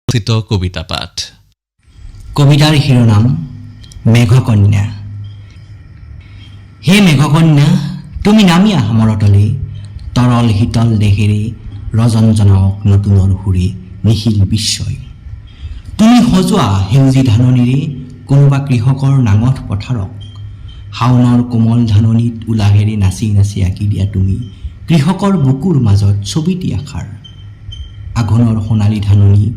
ৰচিত কবিতা পাঠ। কবিতাৰ শিৰোনাম মেঘকন্যা। হে মেঘকন্যা, তুমি নামি আহা মৰতলে, তৰল শীতল দেহেৰে ৰজন জনাওক নতুনৰ সুৰে নিখিল বিশ্বই। তুমি সজোৱা সেউজী ধাননিৰে কোনোবা কৃষকৰ নাঙঠ পথাৰক। শাওনৰ কোমল ধাননিত উলাহেৰে নাচি নাচি আঁকি দিয়া তুমি কৃষকৰ বুকুৰ মাজত ছবিটি আষাৰ। আঘোণৰ সোণালী ধাননি,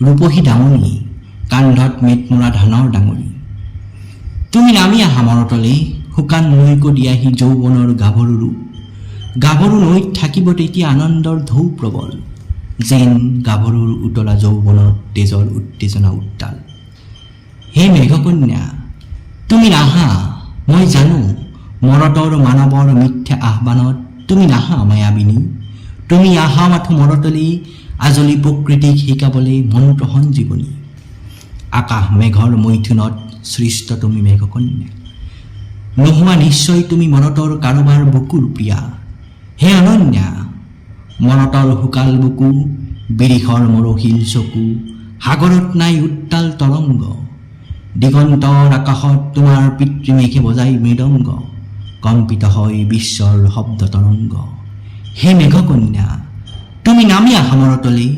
ৰূপহী দাৱনী, কান্ধত মেটমৰা ধানৰ ডাঙৰি। তুমি নামি আহা মৰতলে, শুকান নৈকো দিয়াহি যৌৱনৰ গাভৰু ৰূপ। গাভৰু নৈত থাকিব তেতিয়া আনন্দৰ ঢৌ প্ৰবল, যেন গাভৰুৰ উতলা যৌৱনত তেজৰ উত্তেজনা উত্তাল। হে মেঘকন্যা, তুমি নাহা, মই জানো। মৰতৰ মানৱৰ মিথ্যা আহ্বানত তুমি নাহা মায়াবিনী। তুমি আহা মাথো মৰতলি, আজলি প্ৰকৃতিক শিকাবলৈ মন্ত্ৰ সঞ্জীৱনী। আকাশ মেঘৰ মৈথুনত সৃষ্ট তুমি মেঘকন্যা। নোহোৱা নিশ্চয় তুমি মৰতৰ কাৰোবাৰ বুকুৰ প্ৰিয়া। হে অনন্যা, মৰতৰ শুকাল বুকু, বিৰিখৰ মৰহিল চকু, সাগৰত নাই উত্তাল তৰংগ। দিগন্তৰ আকাশত তোমাৰ পিতৃমেঘে বজাই মৃদংগ, কম্পিত হয় বিশ্বৰ শব্দ তৰংগ। হে মেঘকন্যা, তুমি নামি আহা মৰতলে,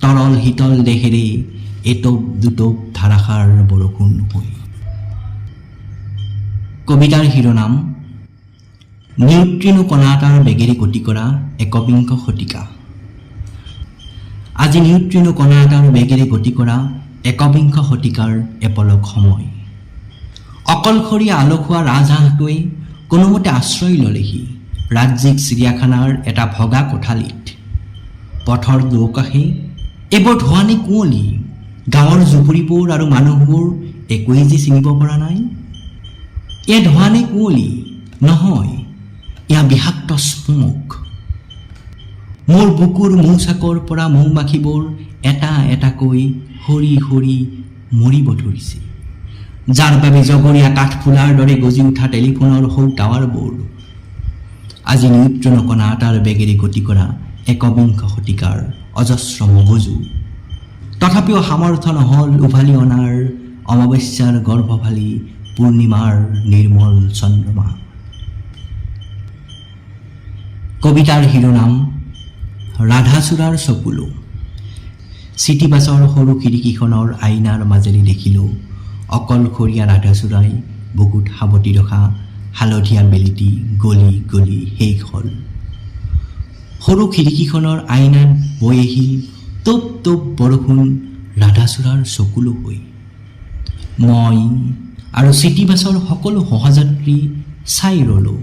তৰল শীতল দেহেৰে এটোপ দুটোপ ধাৰাসাৰ বৰষুণ হৈ। কবিতাৰ শিৰোনাম নিউট্ৰিনো কণা এটাৰ বেগেৰে গতি কৰা একবিংশ শতিকা। আজি নিউট্ৰিনো কণা এটাৰ বেগেৰে গতি কৰা একবিংশ শতিকাৰ এপলক সময়। অকলশৰীয়া আলসুৱা ৰাজহাঁহটোৱে কোনোমতে আশ্ৰয় ল'লেহি ৰাজ্যিক চিৰিয়াখানাৰ এটা ভগা কোঠালিত। পথৰ দুকাষে এইবোৰ ধোঁৱা নে কুঁৱলী, গাঁৱৰ জুপুৰিবোৰ আৰু মানুহবোৰ একোৱেই যে চিনিব পৰা নাই। এয়া ধোঁৱা নে কুঁৱলী? নহয়, এয়া বিষাক্ত স্মগ। মোৰ বুকুৰ মৌচাকৰ পৰা মৌ মাখিবোৰ এটা এটাকৈ সৰি সৰি মৰিব ধৰিছে, যাৰ বাবে জগৰীয়া কাঠফুলাৰ দৰে গজি উঠা টেলিফোনৰ সৌ টাৱাৰবোৰ। আজি নিউট্ৰিনো কণা এটাৰ বেগেৰে গতি কৰা একবিংশ শতিকাৰ অজস্ৰ মগজু, তথাপিও সামৰ্থ্য নহ'ল উভালি অনাৰ অমাৱস্যাৰ গৰ্ভ ফালি পূৰ্ণিমাৰ নিৰ্মল চন্দ্ৰমা। কবিতাৰ শিৰোনাম ৰাধাচূড়াৰ চকুলো। চিটি বাছৰ সৰু খিৰিকীখনৰ আইনাৰ মাজেৰে দেখিলোঁ, অকলশৰীয়া ৰাধাচূড়াই বুকুত সাৱটি ৰখা হালধীয়া বেলিটি গলি গলি শেষ হ'ল। সৰু খিৰিকীখনৰ আইনাত বৈ আহিল টোপ টোপ বৰষুণ ৰাধাচূড়াৰ চকুলো হৈ। মই আৰু চিটি বাছৰ সকলো সহযাত্ৰী চাই ৰ'লোঁ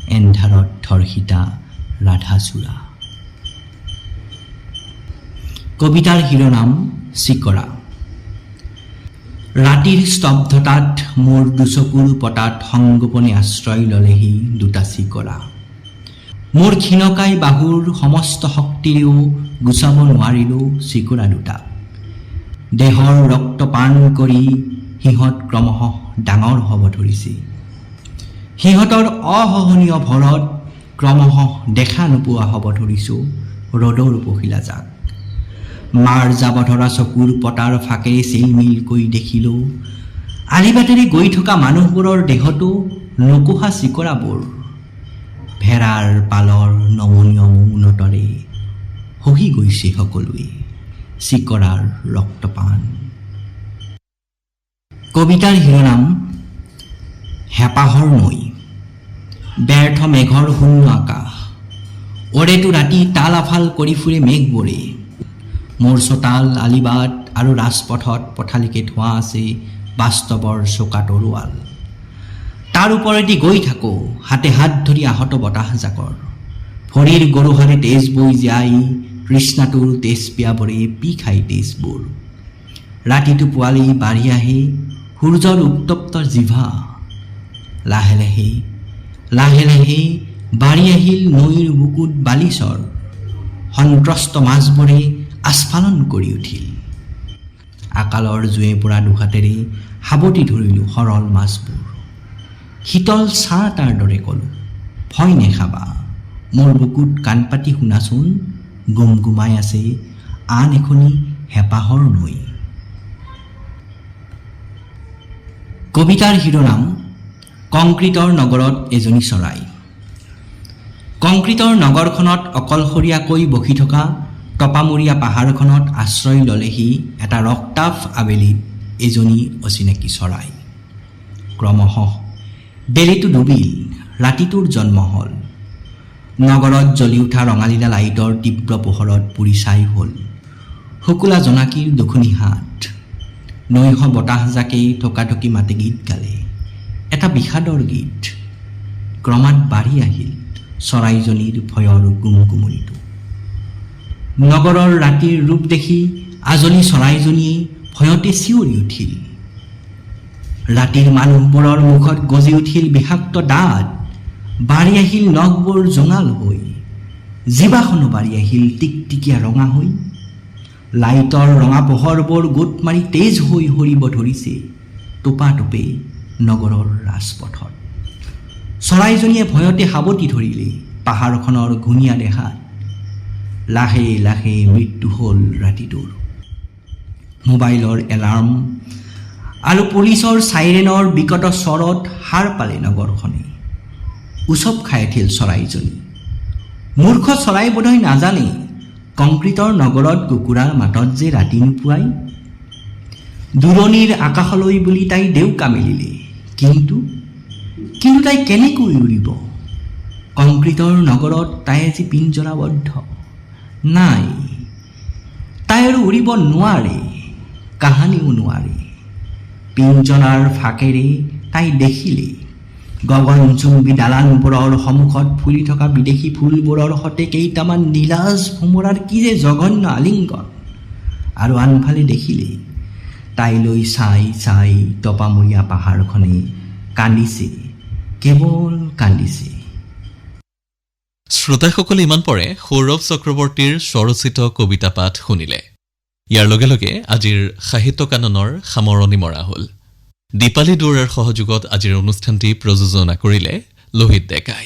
এন্ধাৰত ধৰ্ষিতা ৰাধাচূড়া। কবিতাৰ শিৰোনাম চিকৰা। ৰাতিৰ স্তব্ধতাত মোৰ দুচকুৰ পতাত সংগোপনে আশ্ৰয় ল'লেহি দুটা চিকৰা। মোৰ ক্ষীণকায় বাহুৰ সমস্ত শক্তিৰেও গুচাব নোৱাৰিলোঁ চিকৰা দুটাক। দেহৰ ৰক্ত পান কৰি সিহঁত ক্ৰমশঃ ডাঙৰ হ'ব ধৰিছে। সিহঁতৰ অসহনীয় ভৰত ক্ৰমশঃ দেখা নোপোৱা হ'ব ধৰিছোঁ ৰ'দৰ পখিলা জাক। মাৰ যাব ধৰা চকুৰ পতাৰ ফাঁকেৰে চিলমিলকৈ দেখিলোঁ, আলিবাটেৰে গৈ থকা মানুহবোৰৰ দেহতো নোকোহা চিকৰাবোৰ ভেড়াৰ পালৰ নমনীয় মৌনতাৰে সহি গৈছে সকলোৱে চিকৰাৰ ৰক্তপান। কবিতাৰ শিৰোনাম হেঁপাহৰ নৈ। ব্যৰ্থ মেঘৰ শূন্য আকাশ। ওৰেটো ৰাতি তাল আফাল কৰি ফুৰে মেঘবোৰে। মোৰ চোতাল, আলিবাট আৰু ৰাজপথত পথালিকে থোৱা আছে বাস্তৱৰ চোকা তৰোৱাল। তাৰ ওপৰেদি গৈ থাকোঁ হাতে হাত ধৰি আহত বতাহজাকৰ। ভৰিৰ গোৰোহাৰে তেজ বৈ যায়, তৃষ্ণাতুৰ তেজপিয়াবোৰে পি খায় তেজবোৰ। ৰাতিটো পোৱালি বাঢ়ি আহে সূৰ্যৰ উত্তপ্ত জিভা। লাহে লাহে লাহে লাহে বাঢ়ি আহিল নৈৰ বুকুত বালিচৰ। সন্ত্ৰস্ত মাছবোৰে আস্ফালন কৰি উঠিল। আকালৰ জুয়ে পোৰা দুহাতেৰে সাৱটি ধৰিলোঁ সৰল মাছবোৰ। শীতল ছাঁ এটাৰ দৰে ক'লোঁ, "ভয় নেখাবা, মোৰ বুকুত কাণ পাতি শুনাচোন, গুমগুমাই আছে আন এখনি হেঁপাহৰ নৈ। কবিতাৰ শিৰোনাম কংক্ৰিটৰ নগৰত এজনী চৰাই। কংক্ৰিটৰ নগৰখনত অকলশৰীয়াকৈ বহি থকা টপামূৰীয়া পাহাৰখনত আশ্ৰয় ল'লেহি এটা ৰক্তাভ আবেলিত এজনী অচিনাকি চৰাই। ক্ৰমশঃ বেলিটো ডুবিল, ৰাতিটোৰ জন্ম হ'ল। নগৰত জ্বলি উঠা ৰঙালীলা লাইটৰ তীব্ৰ পোহৰত পুৰি ছাই হ'ল শুকুলা জোনাকীৰ দুখনি হাত। নৈশ বতাহজাকে থোকাথুকি মাতি গীত গালে, এটা বিষাদৰ গীত। ক্ৰমাৎ বাঢ়ি আহিল চৰাইজনীৰ ভয়ৰ গুমগুমনিটো। নগৰৰ ৰাতিৰ ৰূপ দেখি আজলী চৰাইজনীয়ে ভয়তে চিঞৰি উঠিল। ৰাতিৰ মানুহবোৰৰ মুখত গজি উঠিল বিষাক্ত দাঁত, বাঢ়ি আহিল নখবোৰ জোঙাল হৈ, জিভাখনো বাঢ়ি আহিল টিকটিকীয়া ৰঙা হৈ। লাইটৰ ৰঙা পোহৰবোৰ গোট মাৰি তেজ হৈ সৰিব ধৰিছে টোপা টোপে নগৰৰ ৰাজপথত। চৰাইজনীয়ে ভয়তে সাৱটি ধৰিলে পাহাৰখনৰ ঘূণীয়া দেহাত। লাহে লাহে মৃত্যু হ'ল ৰাতিটোৰ। মোবাইলৰ এলাৰ্ম আৰু পুলিচৰ চাইৰেনৰ বিকট স্বৰত সাৰ পালে নগৰখনে। উচপ খাই উঠিল চৰাইজনী। মূৰ্খ চৰাই বোধহয় নাজানে কংক্ৰিটৰ নগৰত কুকুৰাৰ মাতত যে ৰাতি নুপুৱায়। দূৰণিৰ আকাশলৈ বুলি তাই ডেউকা মেলিলে, কিন্তু কিন্তু তাই কেনেকৈ উৰিব? কংক্ৰিটৰ নগৰত তাই আজি পিঞ্জৰাবদ্ধ। নাই, তাই আৰু উৰিব নোৱাৰে, কাহানিও নোৱাৰে। পিঞ্জৰাৰ ফাঁকেৰে তাই দেখিলে গগনচুম্বী দালানবোৰৰ সন্মুখত ফুলি থকা বিদেশী ফুলবোৰৰ সতে কেইটামান নিলাজ ভোমোৰাৰ কি যে জঘন্য আলিংগন। আৰু আনফালে দেখিলে তাইলৈ চাই চাই টপামূৰীয়া পাহাৰখনে কান্দিছে, কেৱল কান্দিছে। শ্ৰোতাসকলে ইমান পৰে সৌৰভ চক্ৰৱৰ্তীৰ স্বৰচিত কবিতা পাঠ শুনিলে। ইয়াৰ লগে লগে আজিৰ সাহিত্য কাননৰ সামৰণি মৰা হ'ল। দীপালী দুৱৰাৰ সহযোগত আজিৰ অনুষ্ঠানটি প্ৰযোজনা কৰিলে লোহিত ডেকাই।